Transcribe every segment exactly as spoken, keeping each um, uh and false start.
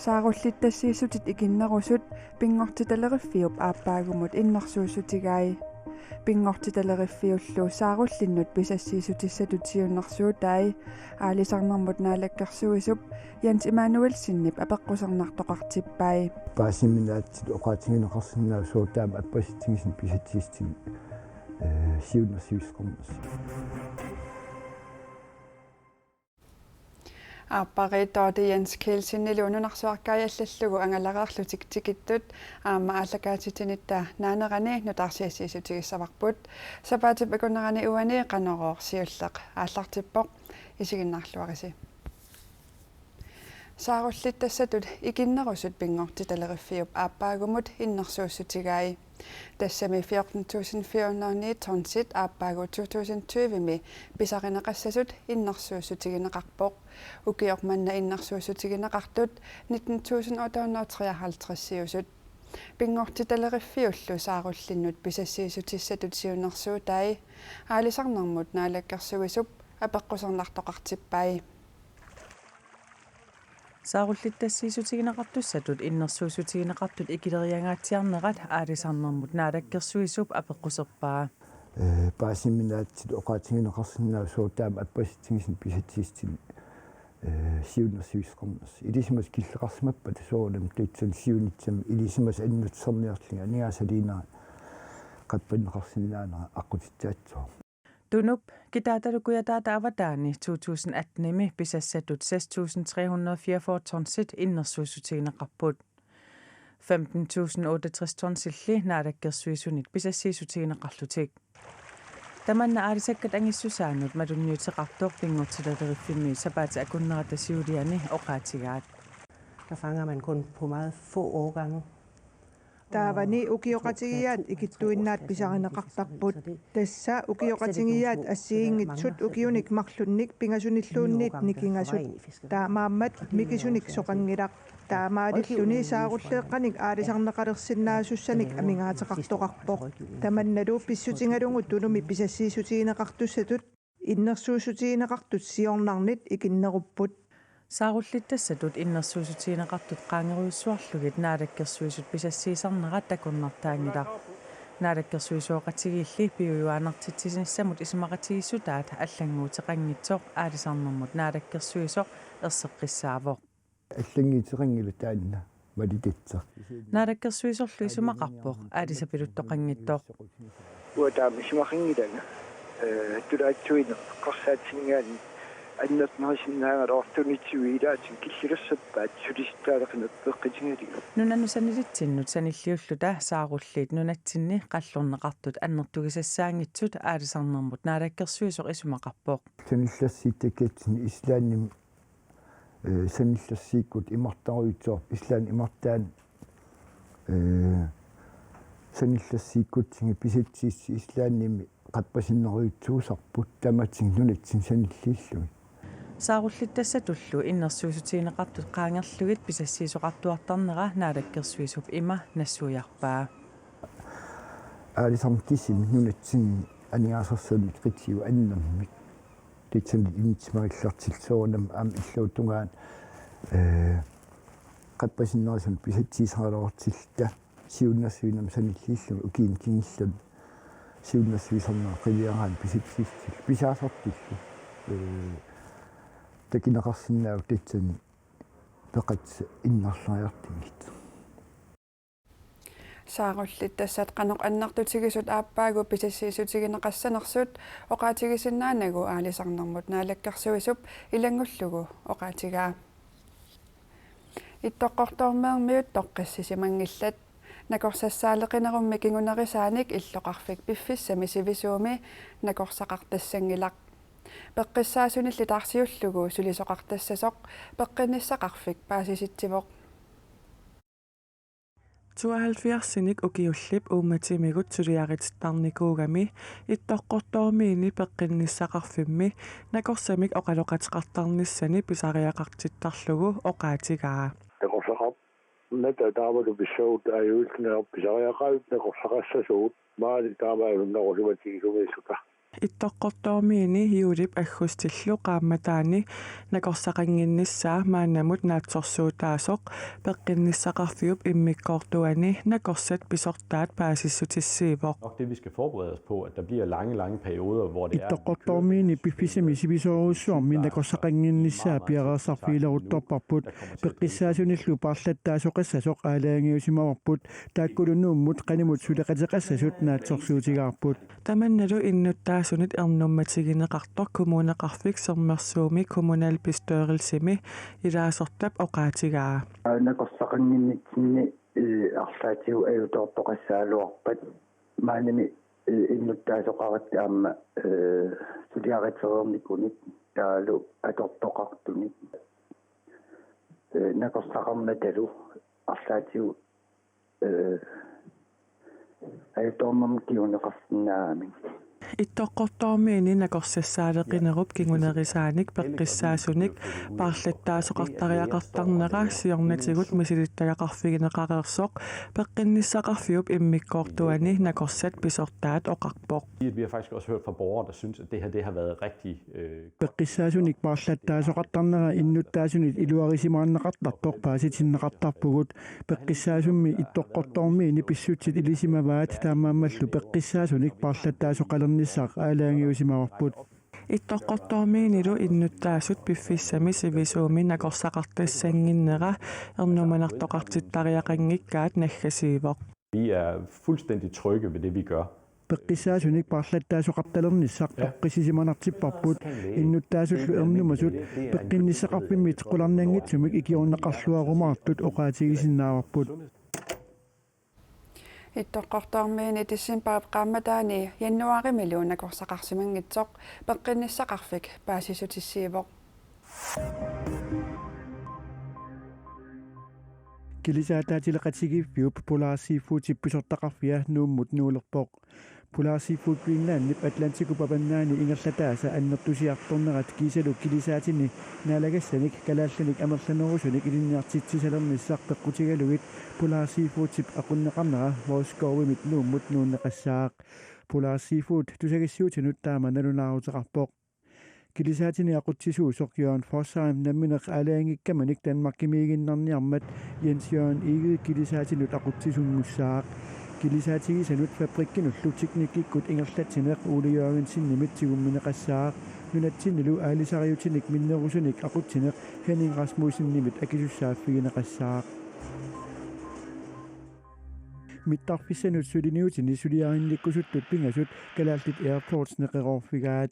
Saarullittassiissutit ikinnerusut Pinngortitaleriffiup aappaagumut innersuussutigai. Pinngortitaleriffiullu saarullinnut pisassiissutissatut siunnersuutai Aalisarnermut Naalakkersuisup Jens Immanuelsenip apeqqusernartoqartippai. Paasiminaatsit oqaatigineqarsinnaasut taama appasitsingisin pisatsiistin, eh, siunnersuisoqarnersi. Aappariittoq Jens Kielsenilu nunarsuarkai allallugu angalareerlutik tikittut aamma aallakaatitsinitta naanerani nutaarsiassiissutigissavarput. Sapaatip akunnerani uani Qanorooq siulleq aallartippoq, isiginnaarluarisi. Saarullittassatut ikinnerusut Pinngortitaleriffiup aappaagumut innersuussutigai. Tassami fjorten tusind fire hundrede ni tonsit aappaagut to tusind tyve-mi pisarineqassasut innersuussutigineqarpoq. Ukioq manna innersuussutigineqartut nitten tusind otte hundrede treoghalvtreds-iusut. Pinngortitaleriffiullu saarullinnut pisassiissutissatut siunnersuutai Aalisarnermut Naalakkersuisup apeqqusernartoqartippai. Saarullittassiissutigineqartussatut innersuussutigineqartut ikileriangaatsiarnerat Aalisarnermut Naalakkersuisup apeqquserpaa. Eh, paasiminaatsit oqaatigineqarsinnaasut taama appasitsingisin pisatsiistin, eh, siunnersuisoqarnersi. Ilisimasat killeqarsimappata soorunami tassani siunissami ilisimasat annertunerniarlugit aningaasaliinerat qappanneqarsinnaanera aqqutissaassooq. Tunup kitaatalu kujataata avataani to tusind atten-imi pisassatut seks tusind tre hundrede fireogfyrre tonsit innersuussutigineqarput. Femten tusind otteogtres tonsilli Naalakkersuisunit pisassiissutigineqarlutik. Tamanna aalisakkat angissusaannut malunniuteqartoq Pinngortitaleriffimmit sapaatip akunnerata siuliani oqaatigaat. Der fanger man kun på meget få årgange. Taavani ukioqatigiiaat ikittuinnaat pisarineqartarput. Tassa ukioqatigiiaat assigiinngitsut ukiunik marlunnik pingasunilluunniit nikingasut. Taamaammat mikisunik soqanngilaq. Taamaalilluni saarulleeqqanik aalisarneqalersinnaasussanik amigaateqartoqarpoq. Tamannalu pissutigalugu Tunumi pisassiissutigineqartussatut innersuussutigineqartut siornarnit ikinnerupput. Saarullittassatut innersuussutigineqartut qaangerujussuarlugit Naalakkersuisut pisassiisarnerat takornartaanngilaq. Naalakkersuisooqatigiilli piujuaannartitsinissamut isumaqatigiissutaat allannguuteqanngitsoq Aalisarnermut Naalakkersuisoq erseqqissaavoq. Allannguuteqanngilaq taanna malititseq. Naalakkersuisorlu isumaqarpoq aalisapiluttoqanngitsoq. Uanga taama isumaqanngilanga, eh, tulaatsuineq eqqarsaatigigaanni annertunerusinnaagaluartut tunitsui ilaatigut killilersappaat sulisittaaleqineq peqqutigalugu. Nunanut sanilitsinnut sanilliulluta saarulliit nunatsinni qallorneqartut annertugisassaanngitsut Aalisarnermut Naalakkersuisoq isumaqarpoq. Sanillersiittakkatsigu Islandimi eh, sanillersiikkut imartarujussuarput Island imartaani, eh, sanillersiikkutsigit pisatsiissut Islandimi qappasinnerujussuusarput tamatigut nunatsinni sanilliillugit. Saarullittassatullu innersuussutigineqartut qaangerlugit pisassiisoqartuartarnera Naalakkersuisup ima nassuiarpaa. Aalisarnermut kisimi nunatsinni aningaasarsiornermut qitiup annermik. Tassani initsimariillartillugu soorunami aamma illuatungaani, eh, qappasinnerusumik pisatsiisaraluartilluta siunnersuinermik sanilliillugit ukiuni kingullerni siunnersuisarnera qiviaraanni pisatsiissutillu pisaasartullu, eh, takuneqarsinnaavoq tassani peqatigiinnarlariartunngitsoq. Saarullittassat qanoq annertutigisut aappaagu pisassiissutigineqassanersut oqaatigisinnaanagu Aalisarnermut Naalakkersuisup ilanngullugu oqaatigaa. Ittoqqortoormeermiut toqqissisimanngillat. Nakorsassaaleqinerummi kingunerisaanik illoqarfik piffissami sivisuumi nakorsaqartassanngilaq. Peqqissaasunilli taarsiullugu sulisoqartassasoq peqqinnissaqarfik paasisitsivoq. Tooghalvfjerdsinik ukiullip uummatimigut suliaritittarnikuugami Ittoqqortoormiini peqqinnissaqarfimmi nakorsamik oqaloqateqartarnissani pisariaqartittarlugu oqaatigaa. Nakorsaqarnata taamalu pissagut ajuillugu pisariaqartut nakorsaqassasugut maani taamaalilluta nakorsumatigisumik suta. Ittoqqortoormiini juulip aggustillu qaammataani nakorsaqannginnissaa maannamut naatsorsuutaasoq peqqinnissaqarfiup immikkoortuani nakorsat pisortaat paasissutissiivoq. Nok det, vi skal forberede os på, at der bliver lange, lange perioder, hvor det er... Ittoqqortoormiini piffissami sivisoorujussuarmi nakorsaqannginnissaa piareersarfigileruttorparput, peqqissaasunillu paarlattaasoqassasoq aalajangiusimavarput, taakkulu Nuummut qanimut suleqateqassasut naatsorsuutigaarput. Tamannalu innuttaasunit ernummatigineqartoq Kommuneqarfik Sermersuumi kommunalbestyrelsimi ilaasortap oqaatigaa. Nakorsaqannginnitsinni arlaatigut ajutoortoqassagaluarpat maanimi innuttaasoqaratta aamma suliaritereernikunik taavalu atortoqartunik nakorsaqarnatalu arlaatigut ajutoornermik kinguneqarsinnaammat. Ittoqqortoormiini nakorsassaaleqinerup kingunerisaanik peqqissaasunik paarlattaasoqartariaqartarnera siornatigut misilittagaqarfigineqareersoq peqqinnissaqarfiup immikkoortuani nakorsat pisortaat oqarpoq. Vi har faktisk også hørt fra borgere, der synes, at det her det har været rigtig øh, Peqqissaasunik paarlattaasoqartarnera innuttaasunit iluarisimaannaqartartoq paasitinneqartarpugut. Peqqissaasummi Ittoqqortoormiini pissutsit ilisimavaat, taamaammallu peqqissaasunik paarlattaasoqalernissaq aalajangiusimavarput. Ittoqqortoormiinilu innuttaasut piffissami sivisuumi nakorsaqartassannginnera ernumanartoqartittariaqanngikkaat naggasiivoq. Vi er fuldstændig trygge ved det, vi gør. Peqqissaasunik paarlattaasoqartalernissaq toqqissisimanartipparput. Innuttaasullu ernumasut peqqinnissaqarfimmit qularnanngitsumik ikiorneqarluarumaartut oqaatigisinnaavarput. Ittoqqortoormiini decembarip qaammataani januaarimilu nakorsaqarsimanngitsoq peqqinnissaqarfik paasissutissiivoq. Kilisaataatileqatigiiffiup Polar Seafoodip pisortaqarfia Nuummut nuulerpoq. Polar Seafood Greenlandip Atlantikup avannaani ingerlataasa annertusiartornerat kiisalu kilisaatini naalagassanik kalaallinik amerlanerusunik ilinniartitsisalernissaq peqqutigalugit Polar Seafoodip aqunneqarnera Roskovimit Nuummut nuunneqassaaq. Polar Seafood tusagissiutinut taama nalunaaruteqarpoq. Kilisaatini aqutsisuusoq Jørgen Fosheim nammineq aalajangikkamanik Danmarkimiiginnarniarmat Jens Jørgen Egede kilisaatinut aqutsisunnguussaaq. Kilisaatigisanut fabrikkinullu teknikkikkut ingerlatsineq Ole Jørgensenimit tigummineqassaaq. Nunatsinnilu aalisariutinik minnerusunik aqutsineq Henning Rasmussenimit akisussaaffigineqassaaq. Mittarfissanut suliniutini suliarinnikkusuttut pingasut Kalaallit Airports neqeroorfigaat.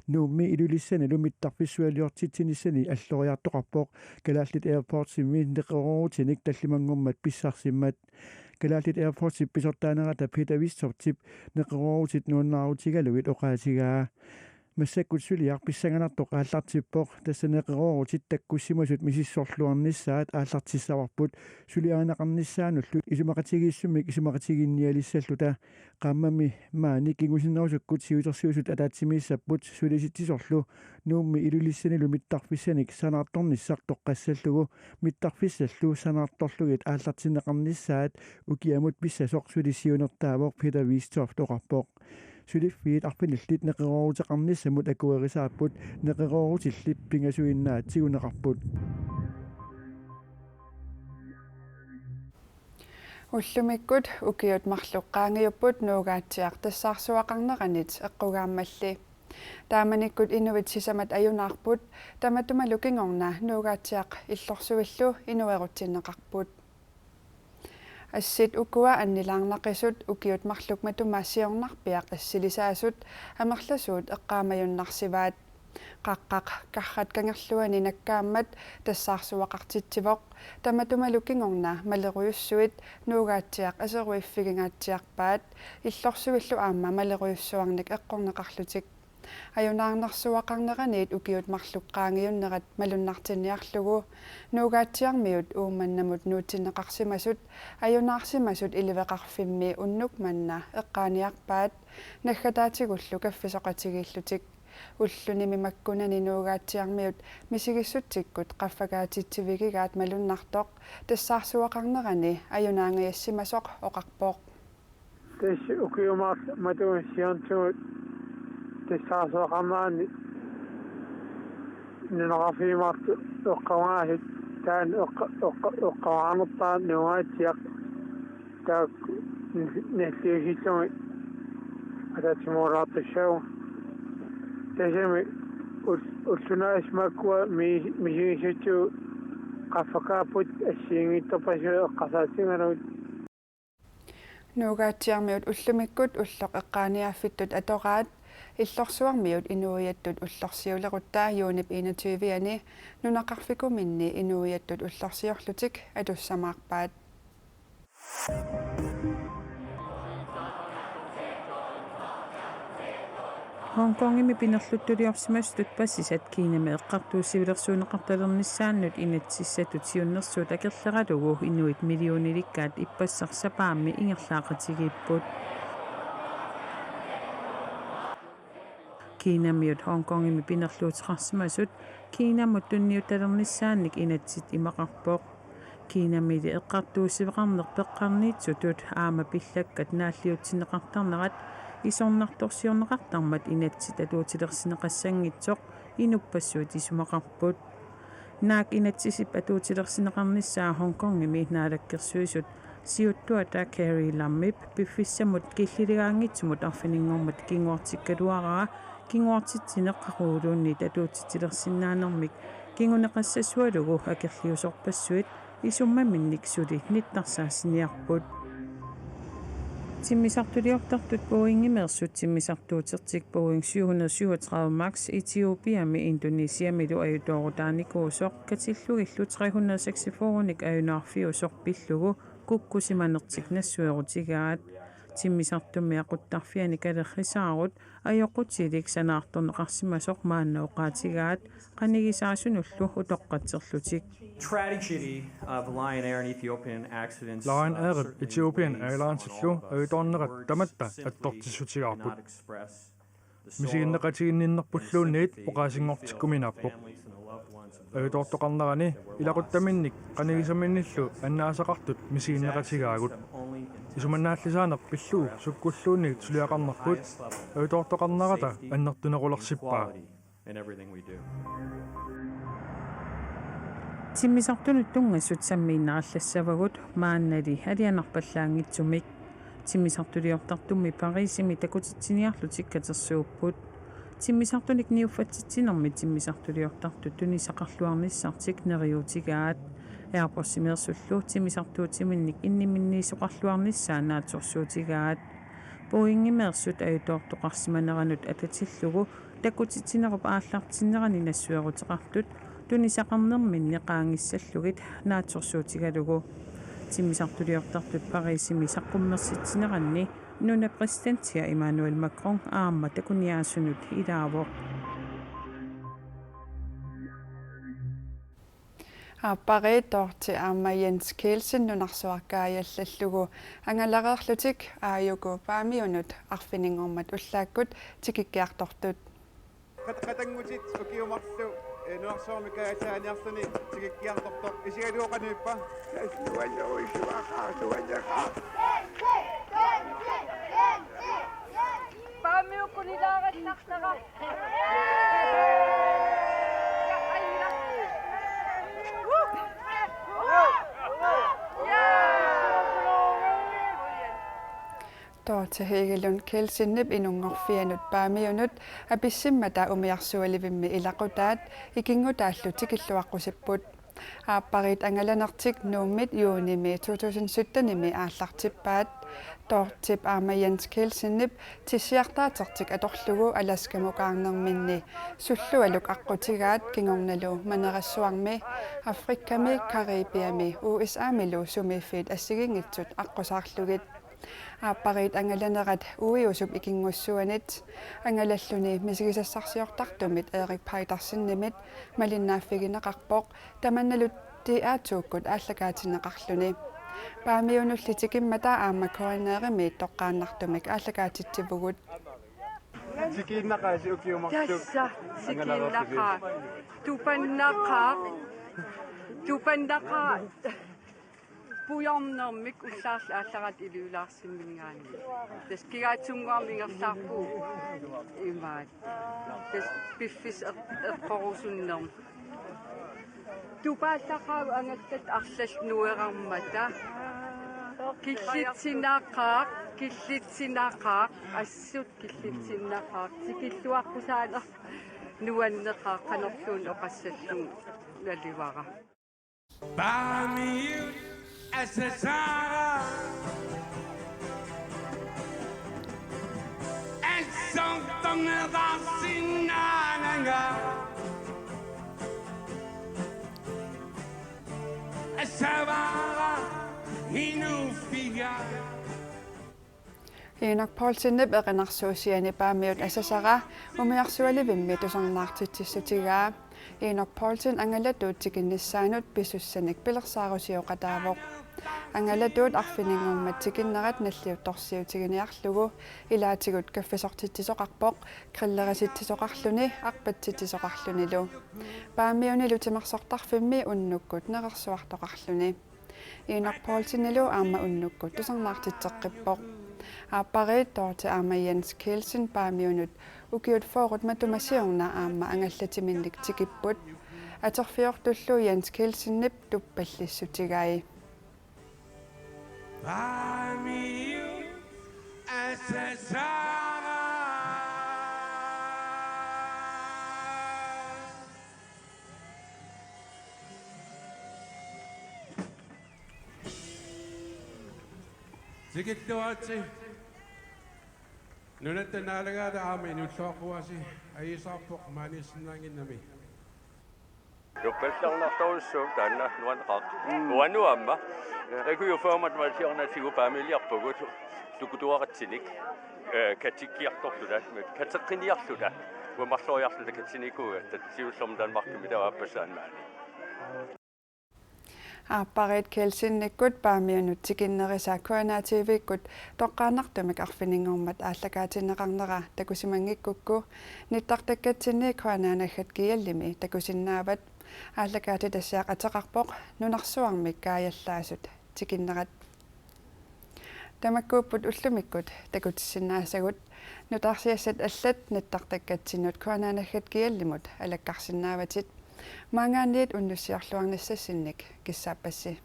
Nuummi Ilulissanilu mittarfissualiortitsinissani alloriartoqarpoq Kalaallit Airportsimi neqeroorutinik tallimanngormat pissarsimmat. Kalaallit Airportsip pisortaanerata Peter Vistoptip neqeroorutit nuannaarutigalugit oqaatigaa. Massakkut suliaq pissanganartoq aallartippoq, tassa neqeroorutit takkussimasut misissorluarnissaat aallartissavarput suliarineqarnissaanullu isumaqatigiissummik isumaqatiginnialissalluta. Qaammami maani kingusinnerusukkut siutersiusut ataatsimiissapput sulisitsisorlu Nuummi Ilulissanilu mittarfissanik sanaartornissaq toqqassallugu mittarfissallu sanaartorlugit aallartinneqarnissaat ukiamut pissasoq suli siunertaavoq Peter Vistoft oqarpoq. Suliffiit arfinillit neqerooruteqarnissamut akuerisaapput, neqeroorutillit pingasuinnaat tiguneqarput. Ullumikkut ukiut marluk qaangiupput Nuugaatsiaq tassaarsuaqarneranit eqqugaammalli. Taamanikkut inuit sisamat ajunaarput, tamatumalu kingorna Nuugaatsiaq illorsuillu inuerutsinneqarput. Assit ukua annilaarnaqisut ukiut marluk matuma siornarpiaq assilisaasut amerlasuut eqqaamajunnarsivaat. Qaqqaq Karrat Kangerluani nakkaammat tassaarsuaqartitsivoq, tamatumalu kingorna malerujussuit Nuugaatsiaq aseruiffigingaatsiarpaat, illorsuillu aamma malerujussuarnik eqqorneqarlutik. Ajunaarnersuaqarneraniit ukiut marluk qaangiunnerat malunnartinniarlugu Nuugaatsiarmiut Uummannamut nuutsinneqarsimasut ajunaarsimasut iliveqarfimmi unnuk manna eqqaaniarpaat, naggataatigullu kaffisoqatigiillutik. Ullunimi makkunani Nuugaatsiarmiut misigissutsikkut qaffakaatitsivigigaat malunnartoq tassaarsuaqarnerani ajunaangajassimasoq oqarpoq. Tassa ukiut marluk matuma siornatigut Nassaarsuaqarnerani nunaqarfigiumaartut eqqaamaasut taanna eqqa-, eqqa-, eqqaamaarnertaa nuugaatsiaq taakku nalliussillugit ataatsimoorlaartussaagut. Tassami ul-, ullunaasimakkua mi-, misigissutsigut qaffakaapput assigiinngitsorpassuit eqqarsaatigalugit. Nuugaatsiarmiut ullumikkut ulloq eqqaaniaaffittut atoraat Illorsuarmiut inuiattut ullorsiulerutta juunip enogtyve-ani nunaqarfikuminni inuiattut ullorsiorlutik atussamaarpaat. Hongkongimi pinerluttuliorsimasutut pasisat Kinami eqqartuussivilersuunneqartalernissaannut inatsisissatut siunnersuut akerleralugu inuit millionilikkaat ippassaq sapaammi ingerlaaqatigiipput. Kinamiut Hongkongimi pinerluuteqarsimasut Kinamut tunniuttalernissaannik inatsit imaqarpoq. Kinamiili eqqartuussiveqarneq peqqarniitsutut aamma pillakkat naalliutsinneqartarnerat isornartorsiorneqartarmat inatsit atuutilersinneqassanngitsoq inuppassuit isumaqarput. Naak inatsisip atuutilersinneqarnissaa Hongkongimi Naalakkersuisut siuttuata Carrie Lamip piffissamut killiligaanngitsumut arfininngormat kinguartikkaluarpaa kinguartitsineq qaquguunnit atuutitsilersinnaanermik kinguneqassassualugu akerliusorpassuit isummaminnik suli nittarsaassiniarput. Timmisartuliortartut Boeingimeersut timmisartuutertik Boeing syv hundrede syvogtredive Max Etiopiami Indonesiamilu ajutoorutaanikuusoq katillugillu tre hundrede seksogfyrrenik ajunaarfiusoq pillugu kukkusimanertik nassuerutigaat. Timmisartumi aquttarfiani kalerrisaarut ajoqutilik sanaartorneqarsimasoq maanna oqaatigaat qanigisaasunullu utoqqatserlutik. Tragedy of Lion Air and Ethiopian accidents. Lion Airip Ethiopian Airlinesillu ajutoornerat tamatta attortissutigaarput. Misiginneqatiginninnerpulluunniit oqaasinngortikkuminaappoq. Ajutoortoqarnerani ilaquttaminnik qanigisaminnillu annaasaqartut misiginneqatigaagut. Isumannaallisaaneq pillugu sukkulluunniit suliaqarnerput ajutoortoqarnerata annertunerulersippaa. Timmisartunut tunngasut sammiinnarallassavagut maannali alianarpallaanngitsumik. Timmisartuliortartummi Parisimi takutitsiniarlutik katersuupput. Timmisartunik niuffatsitsinermi timmisartuliortartut tunisaqarluarnissartik neriuutigaat. Airbusimiisullu timmisartuutiminnik inniminniisoqarluarnissaa naatsorsuutigaat. Boeingimeersut ajutoortoqarsimaneranut atatillugu takutitsinerup aallartinnerani nassueruteqartut tunisaqarnerminni qaangissallugit naatsorsuutigalugu. Timmisartuliortartut Parisimi saqqummersitsineranni nunap præsidentia Emmanuel Macron aamma takuniaasunut ilaavoq. Aappariit Dorthe aamma Jens Kielsen nunarsuaq kaajallallugu angalareerlutik aajuku Paamiunut arfininngormat ullaakkut tikikkiartortut. Qat-, qatanngutit ukiut marluk, eh, nunarsuarmi kaajallaaniarluni tikikkiartortoq isigalugu qanoq ippa? Paamiukkut ilaarannartara. Dorthe Hegelund Kielsenip inunngorfianut Paamiunut apissimmata umiarsualivimmi ilaqutaat ikinngutaallu tikilluaqqusipput. Aappariit angalanertik Nuummit juunimi to tusind syttenimi aallartippaat. Dorthep aamma Jens Kielsenip tissiartaatertik atorlugu Alaskamukaarnerminni sullualuk aqqutigaat kingornalu Manerassuarmi, Afrikami, Caribiami, U S A-milu sumiiffiit assigiinngitsut aqqusaarlugit. Aappariit angalanerat uiusup ikinngussuanit angalalluni misigisassarsiortartumit Erik Peitersenimit malinnaaffigineqarpoq tamannalu D R to-kkut aallakaatinneqarluni. Paamiunulli tikimmata aamma K N R-imi toqqaannartumik aallakaatitsivugut. Tikiinnaqaasi ukiut marluk. Tassa tikiinnaqaaq. Tupannaqaaq. Tupannaqaaq. Ujornermik ullaarlu aallarata iluilaarsimminngaanniit. Tassa Kigaatsunnguamik ingerlaarpugut imaat. Tassa piffissaq eq-, eqqorusunnermik. Tupaallaqaagut angallatit arlallit nuerarmata. Killitsinaqaaq, killitsinaqaaq, assut killitsinaqaaq. Tikilluaqqusaaneq nuanneqaaq, qanorluunniit oqassallugu nalivara. Paamiut asasara. Assortornertarsinnaananga. Asavara hinuffiga. Enok Poulsenip erinarsuusiani Paamiut asasara umiarsualivimmi tusarnaartitsissutigaa. Enok Poulsen angalatuut tikinnissaanut pisussanik pilersaarusioqataavoq. Angalatuut arfininngormat tikinnerat nalliuttorsiutiginiarlugu ilaatigut kaffisortitsisoqarpoq, grilleerisitsisoqarluni arpatsitsisoqarlunilu. Paamiunilu timersortarfimmi unnukkut nerersuartoqarluni. Enok Poulsenilu aamma unnukkut tusarnaartitseqqippoq. Aappariit Dorthe aamma Jens Kielsen Paamiunut ukiut fyrret matuma siorna aamma angallatiminik tikipput. Atorfiortullu Jens Kielsenip tuppallissutigai. Paamiut asasara. Tikilluaritsi. Nunatta naalagaata aamma inuulluaqquasi ajuusaarpoq maaniissinnaannginnami. Tuppallarnartorujussuuvoq taanna nuanneqaaq. Mm. Uannut aamma. Rikujuuffaamat malsiornatigut Paamiuliarpugut tukutuaratsinik. Eh, katikkiartorluta, kateqqiniarluta, uamarloriarluta katsinikuugatta, siullermik Danmarkimi taava aappassaani maani. Aappariit Kielsenikkut Paamiunut tikinnerisa K N R T V-kkut toqqaannartumik arfininngormat aallakaatinneqarnera takusimanngikkukku, nittartakkatsinni K N R naggat G L-imi takusinnaavat. Aallakaatitassiaq ateqarpoq nunarsuarmi kaajallaasut tikinnerat. Tamakkuupput ullumikkut takutissinnaasagut. Nutaarsiassat allat nittartakkatsinnut K N R naggat G L-imut alakkarsinnaavatit. Maanngaanniit unnussiorluarnissassinnik kissaappassi.